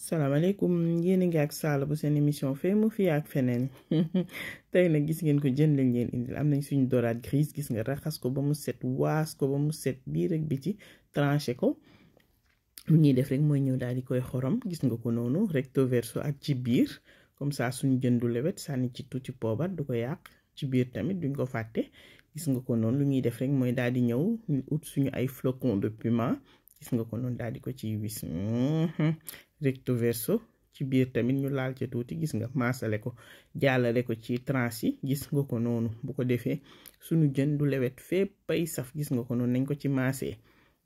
salaamaaleykum yéen a ngi ak Sala bu seen émission fee mu fi ak feneen tey nag gis ngeen ko jën lañ leen indil am nañ suñu dorade grise gis nga raxas ko ba mu set waas ko ba mu set biir ak biti tranché ko lu ñuy def rek mooy ñëw daal di koy xorom gis nga ko noonu recto verso ak ci biir comme ça suñu jën du lewet sànni ci tuuti poobar du ko yàq ci biir tamit duñ ko fàtte gis nga ko noonu lu ñuy def rek mooy daal di ñëw ñu ut suñu ay flocons de piment gis nga ko noonu daal di ko ciy wis recto verso ci biir tamit ñu laal ca tuuti gis nga maasale ko jàllale ko ci tranche yi gis nga ko noonu bu ko defee suñu jën du lewet fépp ay saf gis nga ko noonu nañ ko ci maasee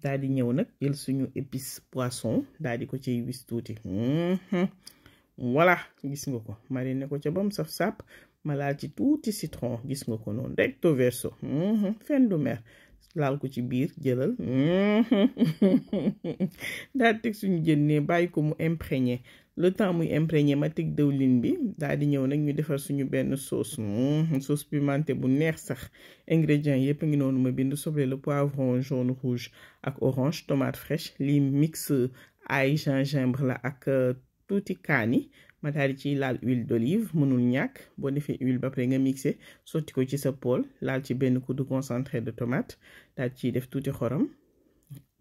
daal di ñëw nag jël suñu épice poisson daal di ko ciy wis tuuti voilà gis nga ko mariner ko ca bam saf sàpp ma laal ci tuuti citron gis nga ko noonu recto verso fen du mer laal ko ci biir jëlal daal teg suñu jën ne bàyyi ko mu imprégné le temps muy imprégné ma teg dëwlin bi daal di ñëw nag ñu defar suñu benn sauce sauce pimentée bu neex sax ingrédients yëpp a ngi noonu ma bind soble le poivron jaune rouge ak orange tomate fraîche lii mix ail gingembre la ak tuuti kaani ma daal di ciy laal huile d'olive mënul ñàkk boo defee huile ba pare nga mixé sotti ko ci sa poêle laal ci benn kuddu concentré de tomate daal ciy def tuuti xorom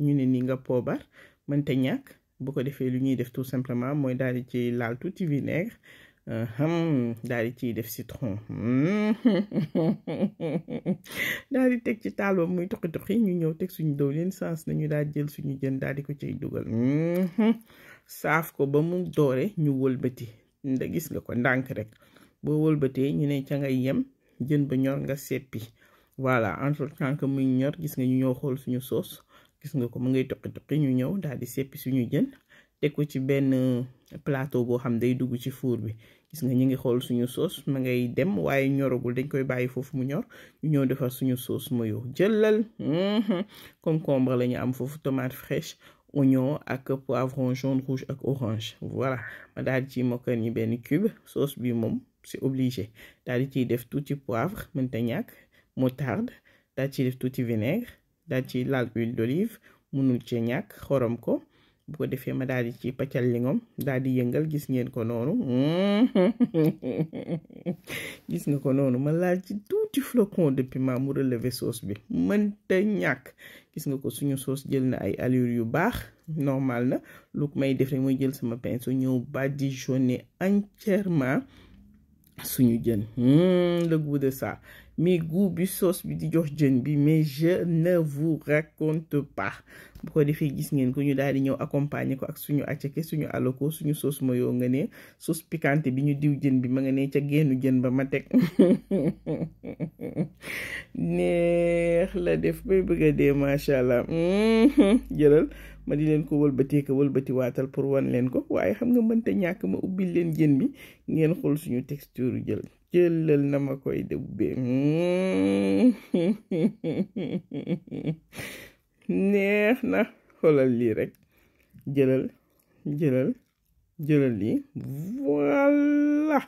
ñu ne ni nga poobar mënta ñàkk bu ko defee lu ñuy def tout simplement mooy daal di ciy laal tuuti vinaigre daal di ciy def citron daal di teg ci taal ba muy toqi ñu ñëw teg suñu dëwlin sens nañu daal jël suñu jën daal di ko ciy dugal saaf ko ba mu doore ñu wëlbati nda gis nga ko ndànk rek boo wëlbatee ñu ne ca nga yem jën ba ñor nga seppi voilà entre temps que muy ñor gis nga ñu ñëw xool suñu sauce gis nga ko mu ngay toqi ñu ñëw daal di seppi suñu jën teg ko ci benn plateau boo xam day dugg ci four bi gis nga ñu ngi xool suñu sauce ma ngay dem waaye ñoragul dañ koy bàyyi foofu mu ñor ñu ñëw defar suñu sauce mayo jëlal concombre la ñu am foofu tomate fraîche oignon ak poivron jaune rouge ak orange voilà ma daal di ciy mokkal ñi benn cube sauce bi moom c'est obligé daal di ciy def tuuti poivre mënta ñàkk moutarde daal di ciy def tuuti vinaigre daal di ciy laal huile d'olive mënul ci ñàkk xorom ko bu ko defee ma daal di ci paccal lingom daal di yëngal gis ngeen ko noonu gis nga ko noonu ma laal ci tuuti flocon de piment mu relever sauce bi mënta ñàkk gis nga ko suñu sauce jël na ay allure yu baax normal na lu may def rek mooy jël sama pinceau ñëw badigeonner entièrement suñu jën le goût de ça mais goût bi sauce bi di jox jën bi mais je ne vous raconte pas bu ko defee gis ngeen ko ñu daal di ñëw accompagner ko ak suñu aceke suñu aloko suñu sauce mayo nga ne sauce piquante bi ñu diw jën bi ma nga ne ca geenu jën ba ma teg neex la def bay bëgg a dee macha allah jëlal ma di leen ko wëlbatee ko wëlbati waatal pour wan leen ko waaye xam nga mënta ñàkk ma ubbil leen jën bi ngeen xool suñu texture jëlal na ma koy dëbbee neex na xoolal lii rek jëlal lii voilà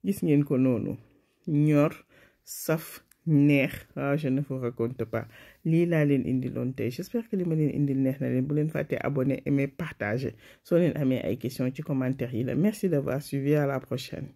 gis ngeen ko noonu ñor saf neex je ne vous raconte pas lii laa leen indiloon tey j'espère que li ma leen indil neex na leen bu leen fàtte abonner aimer partager soo leen amee ay questions ci commentaire yi la merci d'avoir suivi à la prochaine.